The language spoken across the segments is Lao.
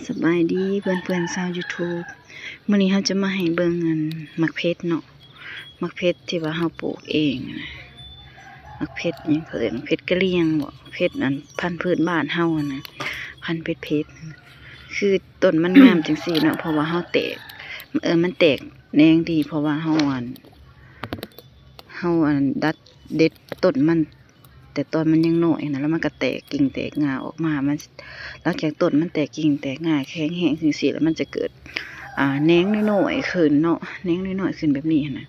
ສະບາຍດີເພື່ອນໆຊາວຢູທູບ ມື້ນີ້ເຮົາຈະມາໃຫ້ເບິ່ງອັນໝາກເຜັດເນາະ ໝາກເຜັດທີ່ວ່າເຮົາປູກເອງນະ ໝາກເຜັດຫຍັງເຂົາເອີ້ນ ເຜັດກະຫຼ່ຽງບໍ ເຜັດອັນພັນພື້ນບ້ານເຮົາຫັ້ນນະ ພັນເຜັດໆ ຄືຕົ້ນມັນງາມຈັ່ງຊີ້ເນາະ ເພາະວ່າເຮົາແຕກ ເອີ ມັນແຕກແໜງດີ ເພາະວ່າເຮົາອັນ ເຮົາອັນດັດເດັດຕົ້ນມັນ ແຕ່ຕອນມັນຍັງນ້ອຍຫັ້ນນະ ແລ້ວມັນກໍແຕກກິ່ງແຕກງ່າອອກມາ ມັນ ຫຼັງຈາກຕົ້ນມັນແຕກກິ່ງແຕກງ່າແຂງແຮງຈັ່ງຊີ້ ແລ້ວມັນຈະເກີດ ອ່າ ແໜງນ້ອຍໆຂຶ້ນເນາະ ແໜງນ້ອຍໆຂຶ້ນແບບນີ້ຫັ້ນນະ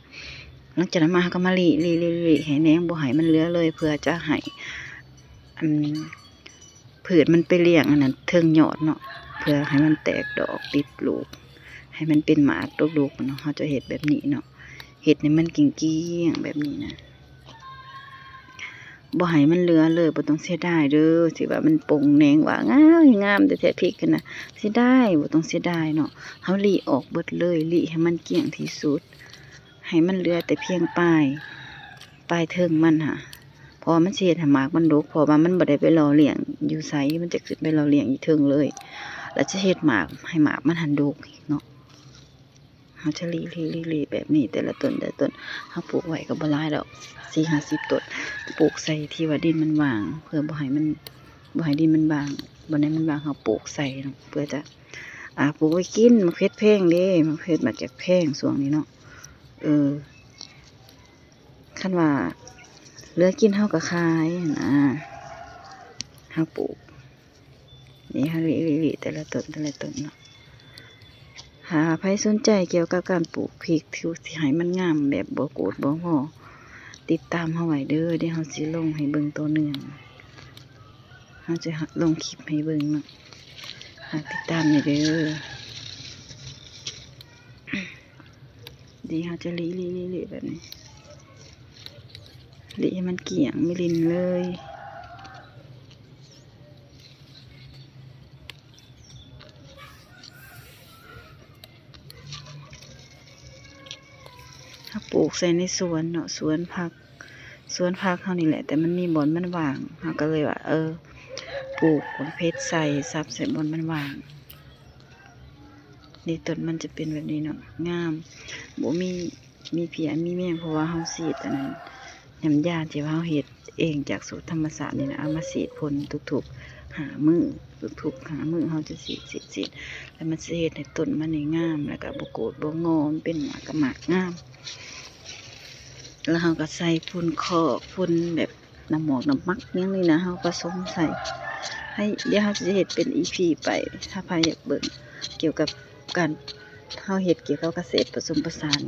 ຫຼັງຈາກນັ້ນມາເຮົາກໍມາລີ້ ລີ້ ລີ້ ລີ້ໃຫ້ແໜງ ບໍ່ໃຫ້ມັນເຫຼືອເລີຍ ເພື່ອຈະໃຫ້ ອັນ ພືດມັນໄປລ້ຽງອັນນັ້ນເທິງຍອດເນາະ ເພື່ອໃຫ້ມັນແຕກດອກຕິດລູກ ໃຫ້ມັນເປັນໝາກດົກໆເນາະ ເຮົາຈະເຮັດແບບນີ້ເນາະ ເຮັດໃຫ້ມັນກ້ຽງໆແບບນີ້ນະ ບໍ່ໃຫ້ມັນເຫຼືອເລີຍ ບໍ່ຕ້ອງເສຍດາຍເດີ ຊິວ່າມັນປົ່ງແໜງວ່າງາມ ງາມແທ້ໆ ພິກຫັ້ນນະ ເສຍດາຍ ບໍ່ຕ້ອງເສຍດາຍເນາະ ເຮົາລີ້ອອກເບິດເລີຍ ລີ້ໃຫ້ມັນກ້ຽງທີ່ສຸດ ໃຫ້ມັນເຫຼືອແຕ່ພຽງປາຍ ປາຍເທິງມັນຫາ ເພາະວ່າມັນຊິເຮັດໃຫ້ໝາກມັນດົກ ເພາະວ່າມັນບໍ່ໄດ້ໄປຫຼໍ່ລ້ຽງຢູ່ໃສ ມັນຈະຂຶ້ນໄປຫຼໍ່ລ້ຽງຢູ່ເທິງເລີຍ ແລ້ວຈະເຮັດໝາກ ໃຫ້ໝາກມັນຫັ້ນດົກອີກເນາະ ເຮົາຈະລີ້ ລີ້ ລີ້ ລີ້ແບບນີ້ ແຕ່ລະຕົ້ນ ແຕ່ລະຕົ້ນ ເຮົາປູກໄວ້ກໍບໍ່ຫຼາຍດອກ ສີ່ຫ້າສິບຕົ້ນ ປູກໃສ່ທີ່ວ່າດິນມັນວ່າງ ເພື່ອບໍ່ໃຫ້ມັນ ບໍ່ໃຫ້ດິນມັນວ່າງ ບ່ອນໃດມັນວ່າງເຮົາປູກໃສ່ເນາະ ເພື່ອຈະ ອ່າ ປູກໄວ້ກິນ ໝາກເຜັດແພງເດ້ ໝາກເຜັດມັກຈະແພງຊ່ວງນີ້ເນາະ ເອີ ຄັນວ່າເຫຼືອກິນເຮົາກໍຂາຍຫັ້ນນະ ເຮົາປູກ ນີ້ເຮົາລີ້ ລີ້ ລີ້ແຕ່ລະຕົ້ນ ແຕ່ລະຕົ້ນເນາະ ຖ້າໃຜສົນໃຈກ່ຽວກັບການປູກພິກ ທີ່ຊິໃຫ້ມັນງາມແບບບໍ່ໂກດບໍ່ງໍ ຕິດຕາມເຮົາໄວ້ເດີ ດຽວເຮົາຊິລົງໃຫ້ເບິ່ງຕໍ່ເນື່ອງ ເຮົາຈະລົງຄລິບໃຫ້ເບິ່ງເນາະ ຝາກຕິດຕາມແດ່ເດີ. ນີ້ເຮົາຈະລີ້ ລີ້ ລີ້ ລີ້ແບບນີ້ ລີ້ໃຫ້ມັນກ້ຽງມິລິນເລີຍ ເຮົາປູກໃສ່ໃນສວນເນາະ ສວນຜັກ ສວນຜັກເຮົານີ້ແຫຼະ ແຕ່ມັນມີບ່ອນມັນວ່າງ ເຮົາກໍເລີຍວ່າ ເອີ ປູກໝາກເຜັດໃສ່ ສັບໃສ່ບ່ອນມັນວ່າງ ນີ້ຕົ້ນມັນຈະເປັນແບບນີ້ເນາະ ງາມ ບໍ່ມີ ມີເພຍມີແມງ ເພາະວ່າເຮົາສີດອັນນັ້ນ ນ້ຳຢາທີ່ວ່າເຮົາເຮັດເອງຈາກສູດທຳມະຊາດນີ້ນະ ເອົາມາສີດພົ່ນທຸກໆຫ້າມື້ ທຸກໆຫ້າມື້ເຮົາຈະສີດ ສີດ ສີດ ແລ້ວມັນຊິເຮັດໃຫ້ຕົ້ນມັນນີ້ງາມ ແລ້ວກໍບໍ່ໂກດບໍ່ງໍ ມັນເປັນໝາກກໍໝາກງາມ ແລ້ວເຮົາກໍໃສ່ຝຸ່ນຄອກ ຝຸ່ນແບບ ນ້ຳໝອກນ້ຳໝັກຫຍັງນີ້ນະ ເຮົາປະສົມໃສ່ ໃຫ້ ດຽວເຮົາຈະເຮັດເປັນອີພີໄປ ຖ້າໃຜຢາກເບິ່ງກ່ຽວກັບການ ເຮົາເຮັດກ່ຽວກັບກະເສດປະສົມປະສານ